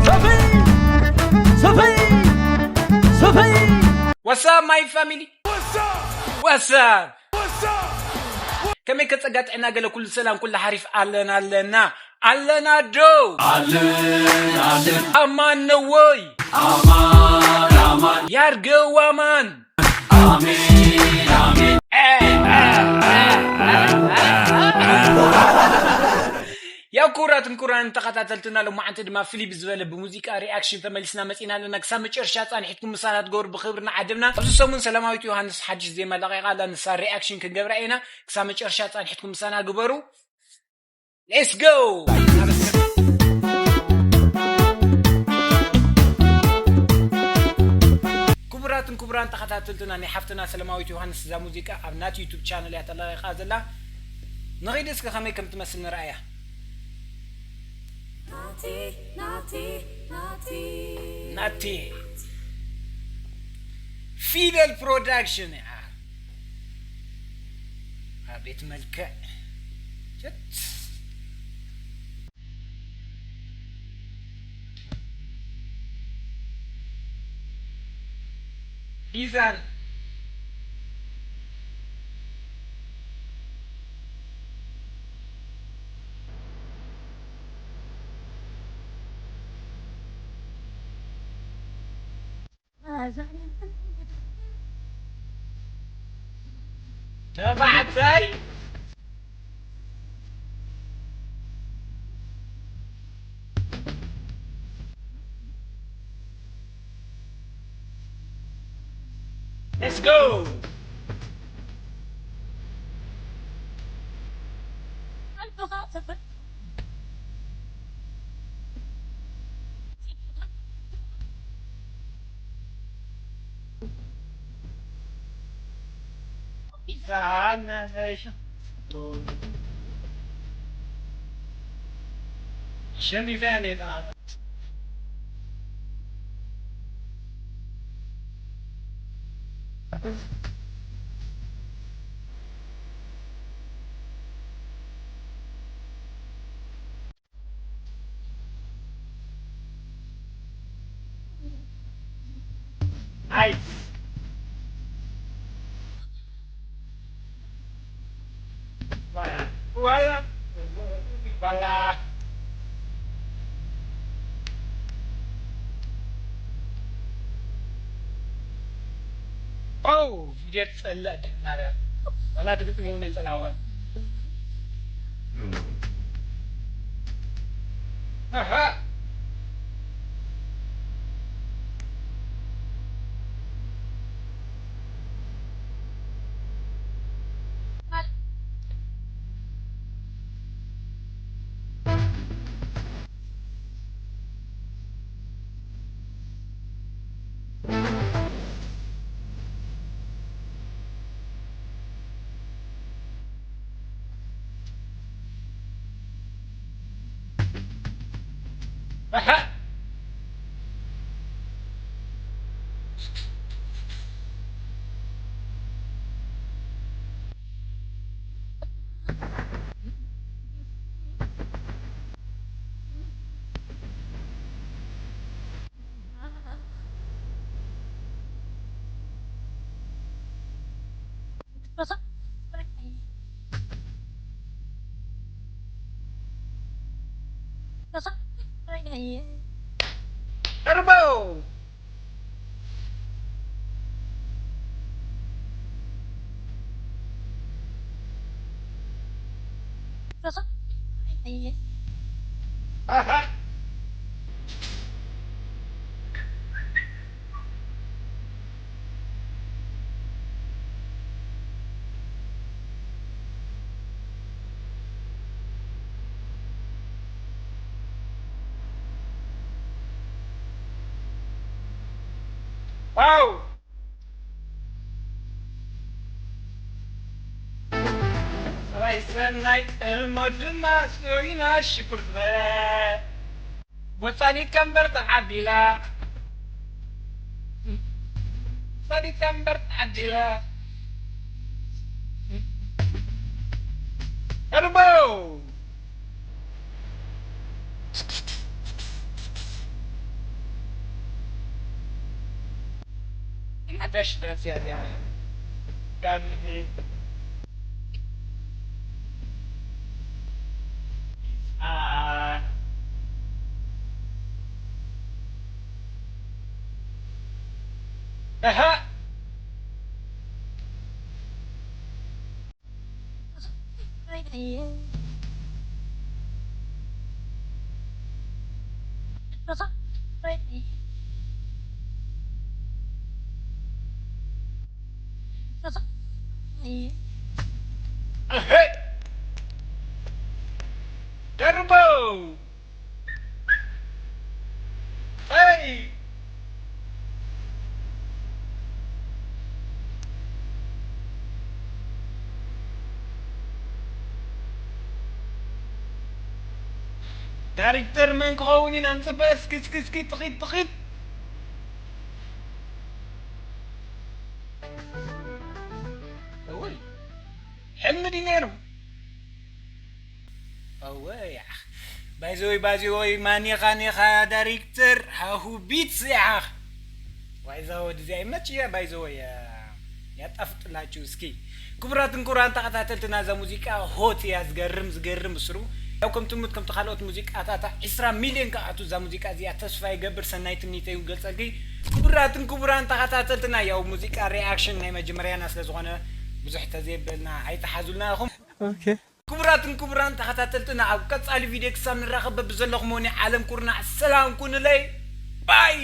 ሰፈይ ሰፈይ ሰፈይ What's up, my family? What's up? ከመይ ከጸጋ ጥዕና ገለ ኩሉ ሰላም ኩሉ ሓሪፍ ኣለና ኣለና ኣለና ዶ ኣለን ኣለን ኣማን ነው ወይ ኣማን ኣማን ያርገው ኣማን ኣሜን ኣሜን። ያ ክቡራትን ክቡራን ተኸታተልትና፣ ሎማዓንቲ ድማ ፍልይ ብዝበለ ብሙዚቃ ሪኣክሽን ተመሊስና መጺና ኣለና። ክሳብ መጨረሻ ጻንሒትኩም ምሳና ትገብሩ ብኽብሪ ንዓድምና። ኣብዚ ሰሙን ሰላማዊት ዮሃንስ ሓድሽ ዜማ ለቒቓ ኣላ፣ ንሳ ሪኣክሽን ክንገብራ ኢና። ክሳብ መጨረሻ ጻንሒትኩም ምሳና ግበሩ። Let's go! ክቡራትን ክቡራን ተኸታተልትና፣ ናይ ሓፍትና ሰላማዊት ዮሃንስ እዛ ሙዚቃ ኣብ ናቲ ዩቱብ ቻነል እያ ተለቒቓ ዘላ። ንኺድ እስኪ ከመይ ከም ትመስል ንርኣያ። ናቲ፣ ናቲ፣ ናቲ። ናቲ። ፊደል ፕሮዳክሽን እያ። ኣቤት መልክዕ። ሸት። ዲዛን። ተባዕታይ። Let's go! Nice. Voilà. Voilà. Voilà. Oh, ቪድዮ ትጸልእ ድማረ። ወላ ድግጥም የሆነ ይጸናወ። ኣሃ። ዋው! ሰብኣይ ሰናይ እሞ ድማ ስኢና ሽኩር ዝበለ። ወጻኒት ቀንበር ተዓዲላ። ወጻኒት ቀንበር ተዓዲላ። ቀርበው። እሺ፣ ደስ ያለ። ዳንኤል። አ። አሃ። አሄ! ደርበው! ሄይ! ዳይሬክተር መን ክኸውን ኢና ንጽበ? እስኪ፣ እስኪ፣ እስኪ፣ ጥቂት፣ ጥቂት። እውይ፣ ሕልሚ ድዩ ነይሩ? እወ፣ ያኽ። ባይዘወይ፣ ባይዘወይ፣ ማን ኢኻ፣ ኔኻ ዳይሬክተር ሃሁ ቢትስ ኢኻ። ዋይ፣ እዛ ወዲ እዚኣ ይመችያ፣ ባይዘወይ፣ ያጣፍጥላችሁ እስኪ። ክቡራትን ክቡራን ተኸታተልትና፣ እዛ ሙዚቃ ሆት እያ፣ ዝገርም፣ ዝገርም ስሩ። ያው ከም ትምት፣ ከምቲ ካልኦት ሙዚቃታታ ዒስራ ሚልዮን ክኣቱ እዛ ሙዚቃ እዚኣ ተስፋ ይገብር፣ ሰናይ ትምኒተይ ይገልጸልኪ። ክቡራትን ክቡራን ተኸታተልትና፣ ያው ሙዚቃ ሪኣክሽን ናይ መጀመርያና ስለ ዝኾነ ብዙሕ ተዘይበልና ኣይተሓዙልና ኢኹም። ኦኬ። ክቡራትን ክቡራን ተኸታተልትና፣ ኣብ ቀጻሊ ቪድዮ ክሳብ ንራኸብ በብዘለኹሞ ናይ ዓለም ኩርናዕ ሰላም ኩኑለይ። ባይ።